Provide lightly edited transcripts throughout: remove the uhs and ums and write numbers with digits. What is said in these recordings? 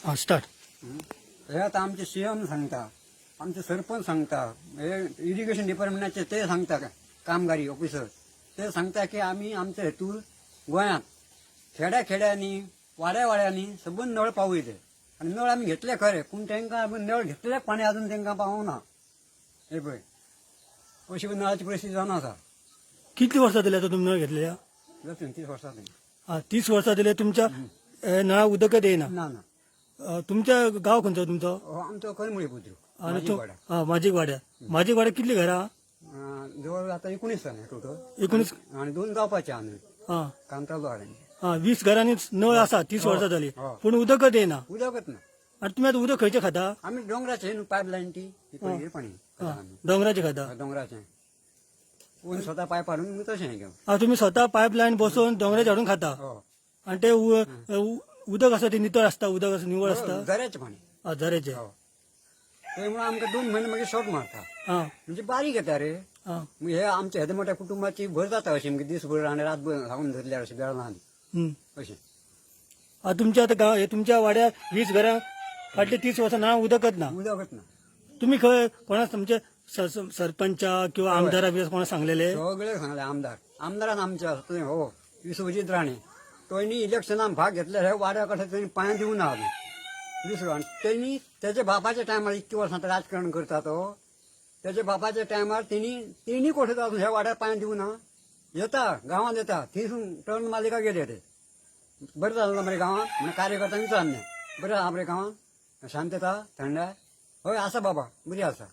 आं, स्टार्ट. हे आतां आमचे सीएम सांगता, आमचे सरपंच सांगता, हे इरिगेशन डिपार्टमेंटाचे ते सांगता, कामगारी ऑफिसर ते सांगता की आमी आमच्या हेतूर गोंयांत खेड्या खेड्यांनी वाड्या वाड्यांनी सबंद नळ पावयले आनी नळ आमी घेतले खरे, पूण तांकां आमी नळ घेतले पाणी अजून तांकां पावना. हे पळय, अशी नळाची परिस्थिती जावन आसा. कितली वर्सां जाली आतां तुमी नळ घेतलेल्या? जातून 30 वर्सां जालीं. आं, 30 वर्सां जाली तुमच्या नळा उदकच येयना? ना ना. तुमच्या गांव खंयचो तुमचो? हो आमचो करमळी बुद्रुक. आनी तूं वाडा. आं, माजीक वाड्यार. माजीक वाड्यार कितली घरां? जवळ आतां 19 जालें टोटल. 19. आनी दोन जावपाचे आनी कांतालो हाडून. आं, 20 घरांनी नळ आसा, 30 वर्सां जाली. हय. पूण उदकच येयना. उदकच ना. आनी तुमी आतां उदक खंयचें खाता? आमी दोंगराचे न्हू पायपलायन ती ती पळय पाणी खाता आमी. दोंगराचें खाता? हय, दोंगराचे कोण स्वता पायप हाडून तशें घेवन. आं, तुमी स्वता पायपलायन बसोवन दोंगराचे हाडून खाता? हो. आनी ते उदक आसा ते नितळ आसता? उदक आसा निवळ आसता? झऱ्याचें पाणी. आं, झऱ्याचें. हो, ते म्हणून आमकां 2 म्हयने मागीर शॉर्ट मारता. म्हणजे बारीक येता रे. मागीर हे आमच्या हेदे मोठ्या कुटुंबाची भर जाता अशी, मागीर दीसभर आनी रातभर सावन धरल्यार अशें बेळान अशें. आं, तुमच्या आतां गांव हे तुमच्या वाड्यार 20 घरां फाटली 30 वर्सां नळां उदकच ना? उदकच ना. तुम्ही खंय कोणा तुमचे सरपंचा किंवा आमदारा बी कोणा सांगलेले? सगळे सांगले. आमदार, आमदारान आमचे आसा तुवें हो विश्वजीत राणे, तेणी इलेक्शनान भाग घेतले. हे वाड्या कडेन तेणी पांय दिवना अजून. दुसरो, आनी तेणी तेच्या बापाच्या टायमार, इतकी वर्सां आतां राजकारण करता तो, तेच्या बापाच्या टायमार तेणी तेणी कोठे अजून ह्या वाड्यार पांय दिवना. येता गांवांत, येता थंयसून टर्न मालिका गेले ते. बरें जालें ना मरे गांवांत म्हणून कार्यकर्त्यांनी विचारलें, बरें आहा मरे गांवांत, शांतता थंडाय? हय आसा बाबा, बरी आसा,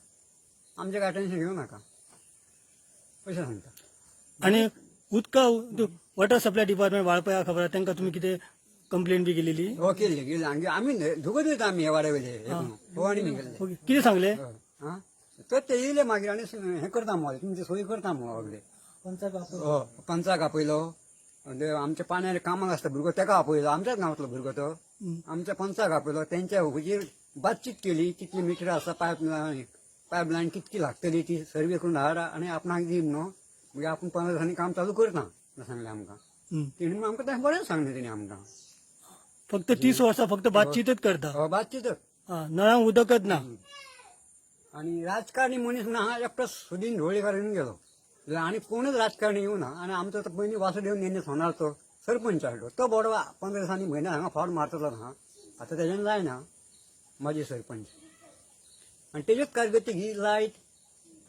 आमचें काय टेन्शन घेवं नाका, अशें सांगता. आणि उदका वॉटर सप्लाय डिपार्टमेंट वाळपया खबर आहा, तांकां तुमी कितें कंप्लेन बी केलेली? हो, केल्ले केल्ले. आनी आमी दोगूच वयता आमी हे वाड्या वयले. हो, आनी मी गेल्ले. ओके, कितें सांगले? हय. आं, तर ते येयले मागीर आनी हें करता मगो, तुमची सोय करता मगो सगळे. हो, पंचाक आपयलो. ते आमच्या पाण्यार कामाक आसता भुरगो, तेका आपयलो. आमच्याच गांवांतलो भुरगो तो. आमच्या पंचाक आपयलो, तेंच्या हुजीर बातचीत केली, कितली मिटर आसा पायप लायन, पायप लायन कितकी लागतली ती सर्वे करून हाड आनी आपणाक दी न्हू, मागीर आपूण 15 दिसांनी काम चालू करता म्हणून सांगलें आमकां. तेणी आमकां तें बरें सांगलें तेणी आमकां. फक्त 30 वर्सां फक्त बातचीतच करता? हो, बातचीतच. आं, नळांक उदकच ना. आणि राजकारणी मनीस म्हणून हांगा एकटोच सुदीन ढवळीकार येवन गेलो आनी कोणूच राजकारणी येवना. आनी आमचो तो पयलीं वासुदेव नेने सोनारचो सरपंच आसलो, तो बोडो 15 दिसांनी म्हयन्या हांगा फावट मारतलो हा, आतां तेज्यान जायना माजी सरपंच. आनी तेजेच कारगतीक ही लायट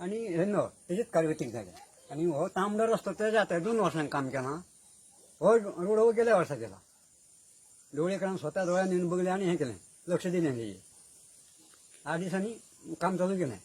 आनी हे नळ तेजेच कारगतीक जाले. आनी हो तांबडो रस्तो तेज्या आतां 2 वर्सांनी काम केलां. हो रोड हो गेल्या वर्सा केला. ढवळीकरान स्वता दोळ्यान येवन बघले आनी हें केलें, लक्ष दिलें तेजेर. 8 दिसांनी काम चालू केलें.